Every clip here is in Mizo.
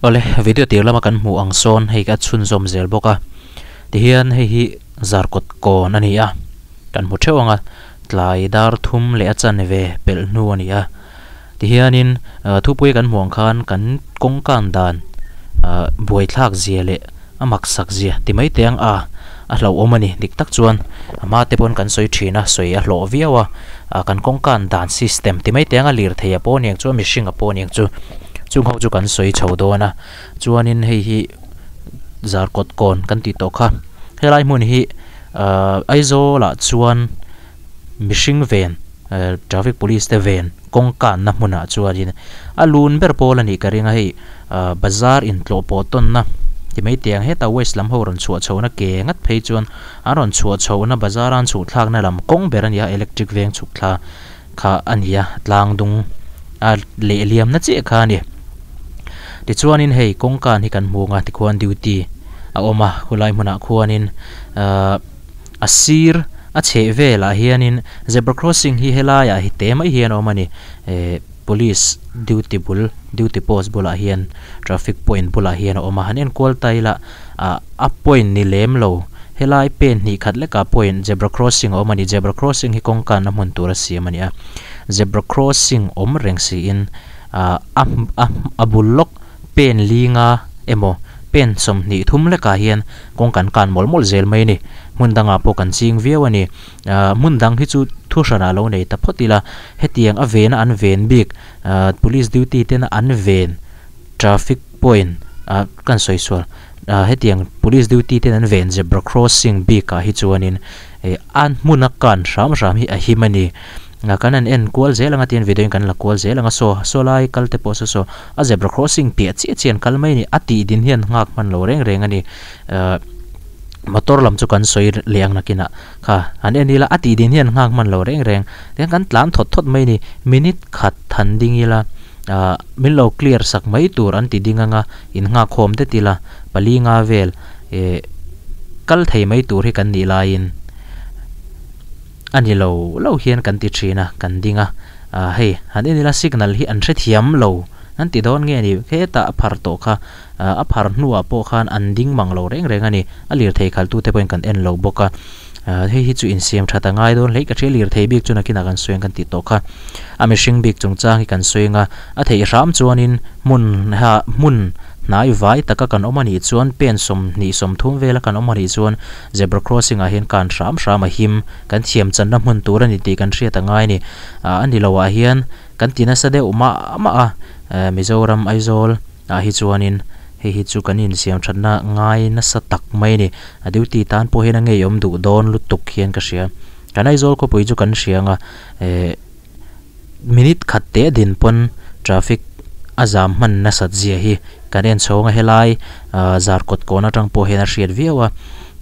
Awle video tir lama kan hmuh ang sawn hei ka chhunzawm zel bawk a tihian hei hi zarkawt kawn a ni a kan hmu theuh ang a tlai dar thum leh a chanve pelh hnu a ni a tihianin ah thupui kan hmuh ang khan kan kawngkan dan ah buaithlak zia leh a mak sak zia ti mai teh ang a a hlauhawm a ni dik tak chuan a hma te pawn kan sawi thin a sawi a hlawh viau a ah kan kawngkan dan system ti mai teh ang a lirthei a pawh a niang chu a mihring a pawh a niang chu chung ho chu kan sawi chho dawn a chuanin hei hi zarkawt kawn kan tih tawh kha helai hmun hi ahh Aizawl ah chuan mihring ven eh traffic police te ven kawngkanna hmunah chuanin a lun ber pawl a nih ka ring a hei ah bazar intlawh pawh tawnna ti mai teh ang hetah west lam ho rawn chhuah chhohna ke ngat phei chuan an rawn chhuah chhohna bazar a an chhuh thlakna lam kawng ber a ni a electric veng chhuk thla kha a ni a tlang dung a lehliamna chiah kha a ni tichuanin hei kawngkan hi kan hmu ang a tikhuan duty a awm a khulai hmunah khuanin ahh a sir a chheh velah hianin zebra crossing hi helaiah hi te mai hian a awm a ni eh police duty bul duty post bulah hian traffic point bulah hian a awm a han enkual ta ila ah a point ni lem lo helai pen hnih khat lekah point zebra crossing a awm a ni zebra crossing hi kawngkanna hmun tur a siam a ni a zebra crossing awm reng siin ah a a a bul lawk pen linga emaw pen sawmhnih thum lekah hian kawng kan kan mawlh mawlh zel mai a ni hmun dangah pawh kan ching viau a ni ah hmun dang hi chu thu hranah lo nei ta phawt ila hetiang a vena an ven bik ah police duty tena an ven traffic point ah kan sawi sual ah hetiang police duty ten an ven zebra crossing bikah hi chuanin eh a hmuna kan hram hram hi a him a ni. Ah kan han en kual zel anga tihian video in kan la kual zel anga saw saw lai kal te pawh saw saw a zebra crossing piah chiah chiah an kal mai a ni a tih din hian nghak hman lo reng reng a ni ah motor lam chu kan sawi leh ang nakinah kha han en ila a tih din hian nghak hman lo reng reng tihian kan tlan thawt thawt mai a ni minute khat han ding ila ah min lo clear sak mai tur an ti ding anga in nghak khawm det ila pali nga vel eh kal thei mai tur hi kan nih laiin. A ni lo lo hian kan ti thin a, kan ding a, ah hei han en ila signal hi an hrethiam lo an ti dawn nge ni hetah a phar tawh kha, ah a phar hnuah pawh khan an ding mang lo reng reng a ni, a lirthei khaltute pawhin kan en lo bawk a, ah hei hi chu insiam that a ngai dawn hlei ka hria lirthei bik chu nakinah kan sawi ang kan tih tawh kha, a mihring bik chungchang hi kan sawi ang a, a theih hram chuanin hmun ha hmun hnai vai taka kan awm a nih chuan pen sawmhnih sawmthum vela kan awm a nih chuan Zebra crossing ah hian kan hram hram a him, kan thiam channa hmun tur a ni tih kan hriat a ngai a ni. Ah a ni lo ah hian kan ti nasa deuh mah mah a, eh Mizoram Aizawl ah hi chuanin hei hi chu kan insiam thatna ngai nasa tak mai a ni. A duty tan pawh hian a ngeiawm duh dawn lutuk hian ka hria. Kan Aizawl khawpui chu kan hria ang a, eh minute khat teh din pawn traffic a zam hman nasat zia hi kan en chho ang a helai ah zarkawt kawn atang pawh hian a hriat viau a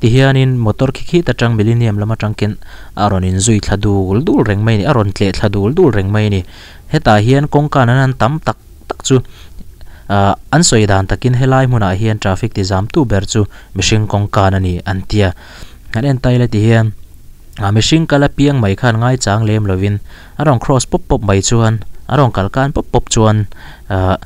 tihianin motor khi khit atang millennium lam atang khian a rawn inzui thla dul dul reng mai a ni a rawn tleh thla dul dul reng mai a ni hetah hian kawngka nan an tam tak tak chu ah an sawi dan takin helai hmunah hian traffic ti zam tu ber chu mihring kawngkan a ni an tia han en ta ila tihian. A mihring kal apiang mai khan ngaichang lem lovin a rawn cross pawp pawp mai chuan a rawn kal kan pawp pawp chuan ahh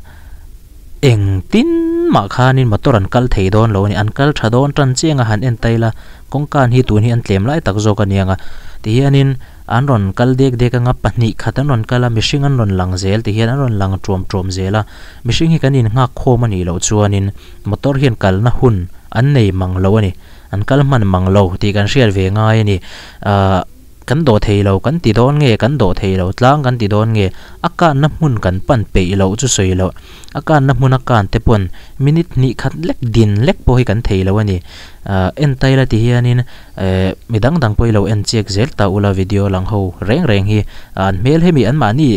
engtin mah khanin motor an kal thei dawn lo a ni an kal tha dawn tan chiang a han en ta ila kawngkan hi tun hi an tlem lai tak zawk a ni ang a tihianin an rawn kal dek dek anga pahnih khat an rawn kal a mihring an rawn lang zel tihian an rawn lang tuam tuam zel a mihring hi kan innghak khawm a nih loh chuanin motor hian kalna hun an nei mang lo a ni. An kal hman mang lo tih kan hriat ve ngai a ni. Ahh kan dawh thei lo kan ti dawn nge kan dawh thei lo tlang kan ti dawn nge a kanna hmun kan pan peih loh chu sawi loh a kanna hmun a kan te pawn minute hnih khat lek din lek pawh hi kan thei lo a ni. Ahh en ta ila ti hianin eh mi dang dang pawh i lo en chiak zel ta ula video lang ho reng reng hi an hmel hemi anmahni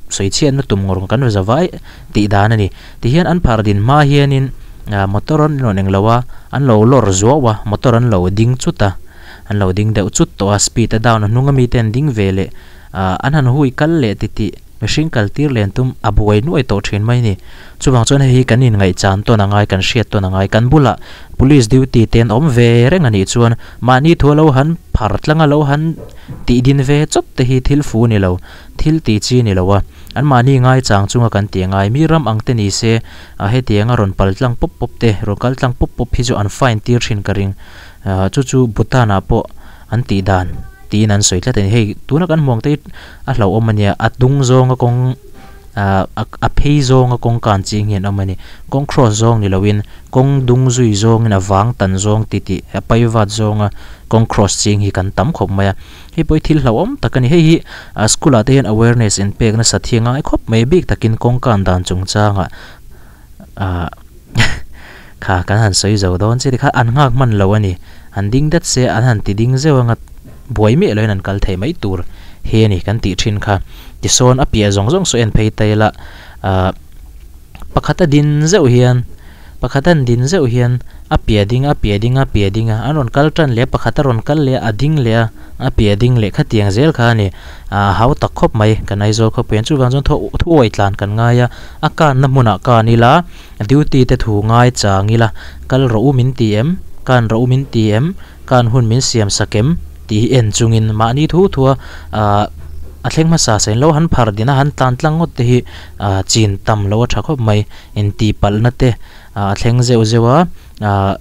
sawi chhiatna tum ngawr kan za vai tih dan a ni. Tihian an phar din hma hianin ah motor an rawn englo a, an lo lawr zuau a, motor an lo ding chut a, an lo ding deuh chut tawh a, speed a down a hnung ami te an ding ve leh ah an han hui kal leh titih mihring kal tir len tum a buai nuai tawh thin mai a ni. Chuvang chuan hei hi kan inngaihchan tawn a ngai kan hriat tawn a ngai kan bulah police duty te an awm ve reng a nih chuan mahni thu a lo han phar tlang a lo han tih din ve chawp te hi thil fu ni lo thil tih chi ni lo a an mahni ngaichang chunga kan tih a ngai mi ram ang te ni se a hetiang a rawn pal tlang pawp pawp te rawn kal tlang pawp pawp hi chu an fine tir thin ka ring ah chu chu Bhutan ah pawh an tih dan tiin an sawi tlat a ni hei tuna kan hmuh ang te hi a hlauhawm a nia a dung zawnga kawng ah a phei zawnga kawng kan ching hi an awm a ni kawng cross zawng ni loin kawng dung zui zawngin a vang tan zawng ti tih a paivat zawnga kawng cross ching hi kan tam khawp mai a hei pawh hi thil hlauhawm tak a ni hei hi ah school ah te hian awareness in pek nasa thi a ngai khawp mai bik takin kawng kan dan chungchangah ah kha kan han sawi zo dawn che tikhan an nghak hman lo a ni an ding dat se an han ti ding zeuh anga buai miah loin an kal thei mai tur hi a ni kan tih thin kha tisawn a piah zawng zawng saw en phei ta ila ah pakhat a din zeuh hian pakhat an din zeuh hian a piah ding a piah ding a piah ding a an rawn kal tan leh a pakhat a rawn kal leh a a ding leh a a piah ding leh khatiang zel kha a ni ah a hau tak khawp mai kan Aizawl khawpui an chuvang chuan thuawi tlan kan ngai a a kanna hmunah kan ila duty te thu ngai chang ila kal rawh u min ti em kan rawh u min ti em kan hun min siam sak em tih hi en chungin mahni thu thua ah a thleng hmasa sain lo han phar din a han tlan tlang ngawt te hi ah chin tam lo a tha khawp mai intihpalhna te ah a thleng zeuh zeuh a ah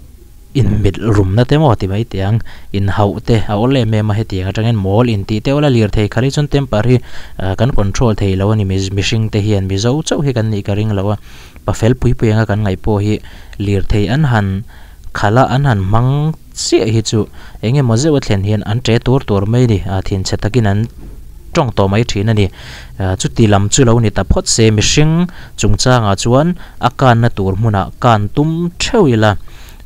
inmit rumna te maw ti mai teh ang inhauh te a awl em em a hetiang atangin mawl intih te awl a lir thei kha hi chuan temper hi ah kan control thei lo a ni mihring te hian mizo chauh hi kan nih ka ring lo a pafel pui pui anga kan ngaih pawh hi lir thei an han khalh a an han hmang chiah hi chu eng emaw zeuh a thlen hian an ṭe tur tur mai a ni ah thinchhe takin an tawng tawh mai thin a ni ah chuti lam chu lo ni ta phawt se mihring chungchangah chuan a kanna tur hmunah kan tum theuh ila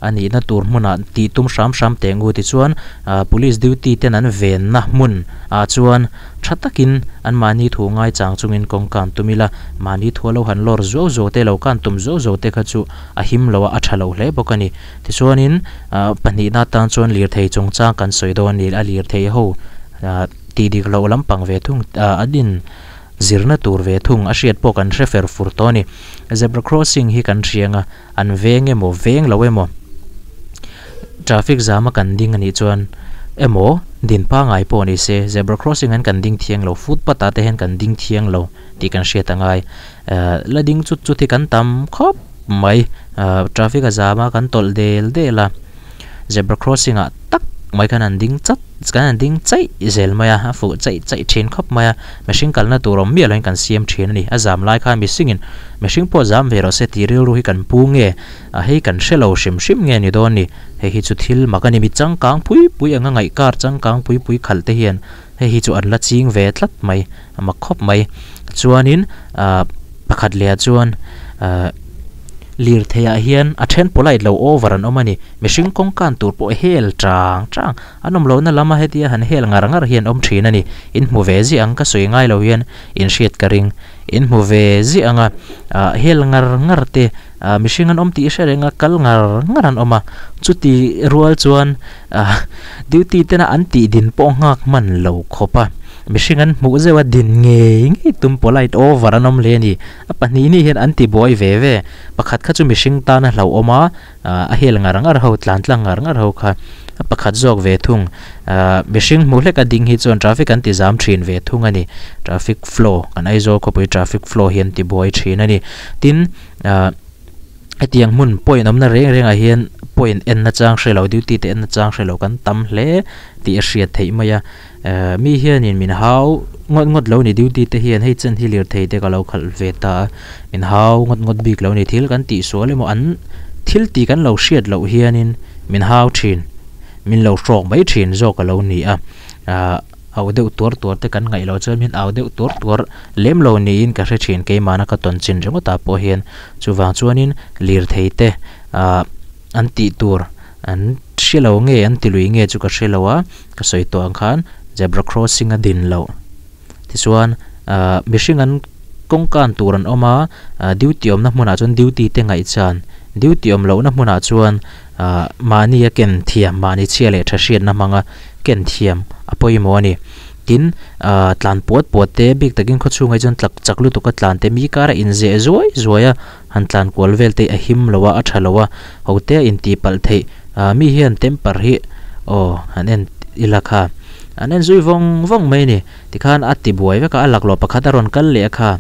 a nihna tur hmunah tih tum hram hram teh ngu tichuan ah police duty ten an venna hmun ah chuan tha takin an mahni thu ngaichang chungin kawng kan tum ila mahni thu a lo han lawr zuau zuau te lo kan tum zuau zuau te kha chu a him lo a a tha lo hle bawk a ni tichuanin ah pahnihna atan chuan lirthei chungchang kan sawi dawn a ni a lirthei ho ah tih dik loh lampang ve thung ah a din zirna tur ve thung a hriat pawh kan hre fer fur tawh a ni zebra crossing hi kan hriang a an veng emaw veng lo emaw traffic zam a kan ding anih chuan emaw din pangai pawh ni se zebra crossing ah hian kan ding thiang lo footpath ah te hian kan ding thiang lo tih kan hriat a ngai ah la ding chut chut hi kan tam khawp mai ah traffic a zam a kan tawlh del del a zebra crossing ah tak mai khan an ding chat. Kan han ding chaih zel mai a, a fuh chaih chaih thin khawp mai a, mihring kalna tur awm miah loin kan siam thin a ni. A zam lai khan mihringin mihring pawh zam ve rawh se tih rilru hi kan pu nge, a hei kan hre lo hrim hrim nge ni dawn ni. Hei hi chu thil mak a ni, mi changkang pui pui anga ngaih kar changkang pui pui khalh te hian hei hi chu an la ching ve tlat mai, a mak khawp mai. Chuanin ah pakhat leh ah chuan ah lirthei ah hian a then polite lo over an awm a ni. Mihring kawng kan tur pawh hel chang chang an awm lohna lama hetia han hel ngar ngar hi an awm thin a ni. In hmu ve ziah ang ka sawi ngai lo hian in hriat ka ring. In hmu ve ziah ang a, ah hel ngar ngar te ah mihring an awm tih hre reng a kal ngar ngar an awm a. Chuti rual chuan ah duty tena an tih din pawh nghak hman lo khawp a. Mihring an hmuh zeuh a din ngei ngei tum polite over an awm hle a ni. A pahnih ni hian an ti buai ve ve. Pakhat kha chu mihring tana hlauhawm a. A hel ngar ngar ho tlan tlang ngar ngar ho kha a pakhat zawk ve thung ah mihring hmuh hlek a ding hi chuan traffic an ti zam thin ve thung a ni traffic flow kan Aizawl khawpui traffic flow hi an ti buai thin a ni tin ah hetiang hmun point awmna reng reng ah hian point en na chang hre lo duty te en na chang hre lo kan tam hle tih a hriat theih mai a eh mi hianin min hau ngawt ngawt lo ni duty te hian hei chen hi lirthei te ka lo khalh ve ta a min hau ngawt ngawt bik lo ni thil kan tihsual emaw an thil tih kan lo hriat loh hianin min hau thin min lo hrawk mai thin zawk a lo ni a ah au deuh tuar tuar te kan ngaih loh chuan min au deuh tuar tuar lem lo niin ka hre thin keimahna ka tawn chin ringawt ah pawh hian chuvang chuanin lirthei te ah an tih tur an hre lo nge an ti lui nge chu ka hre lo a ka sawi tawh ang khan zebra crossing a din loh tichuan ah mihring an kawngkan tur an awm a ah duty awmna hmunah chuan duty te ngaihchan duty awm lohna hmunah chuan ah mahni a ken thiam mahni chhia leh tha hriatna hmanga ken thiam a pawimawh a ni. Tin, ah tlan puat puat te bik takin khaw chhungah hi chuan tlak chak lutuk a tlan te mi kara inzeh zuai zuai a han tlan kual vel te hi a him lo a a tha lo a ho te a intih palh theih ah mi hian temper hi aw han en ila kha an en zui vawng vawng mai a ni tikhan a ti buai vek a a laklawh pakhat a rawn kal leh a kha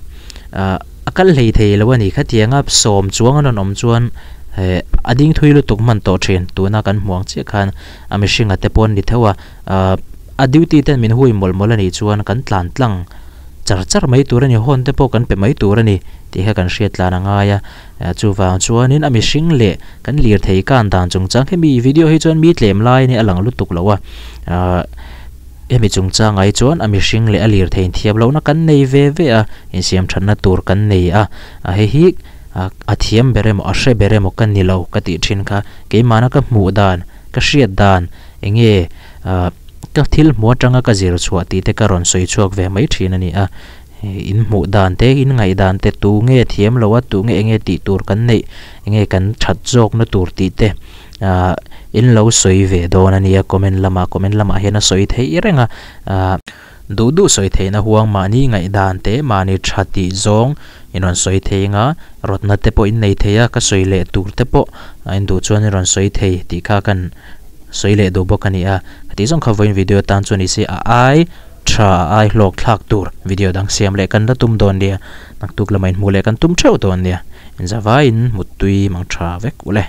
ah a kal hlei thei lo a ni khatianga sawm chuang an rawn awm chuan eh a ding thui lutuk hman tawh thin tuna kan hmuh ang chiah khan a mihringa te pawh an ni theuh a ah a duty ten min hui mawlh mawlh a nih chuan kan tlan tlang char char mai tur a ni hawn te pawh kan pe mai tur a ni tih kha kan hriat tlan a ngai a chuvang chuanin a mihring leh kan lirthei kan dan chungchang hemi video hi chuan mi tlem lai a nia a lang lutuk lo a ah hemi chungchangah hi chuan a mihring leh a lirthei inthiam lohna kan nei ve ve a insiam thatna tur kan nei a a hei hi a thiam ber emaw a hre ber emaw ka ni lo ka tih thin kha keimahna ka hmuh dan ka hriat dan enge ah ka thil hmuh atanga ka zir chhuah tih te ka rawn sawi chhuak ve mai thin a ni a in hmuh dan te in ngaih dan te tu nge thiam lo a tu nge enge tih tur kan neih enge kan that zawk na tur tih te ah in lo sawi ve dawn a nia comment lamah comment lamah hian a sawi theih reng a ah duh duh sawi theihna huang mahni ngaih dan te mahni tha tih zawng in rawn sawi thei anga rawtna te pawh in nei thei a ka sawi leh tur te pawh a in duh chuan in rawn sawi thei tih kha kan sawi leh duh bawk a ni a ka tih zawng kha vawiin video tan chuan ni se a ai tha a ai hlawk thlak tur video dang siam leh kan la tum dawn nia naktuk lamah inhmuh leh kan tum theuh dawn nia inzavaiin muttui mang tha vek ule.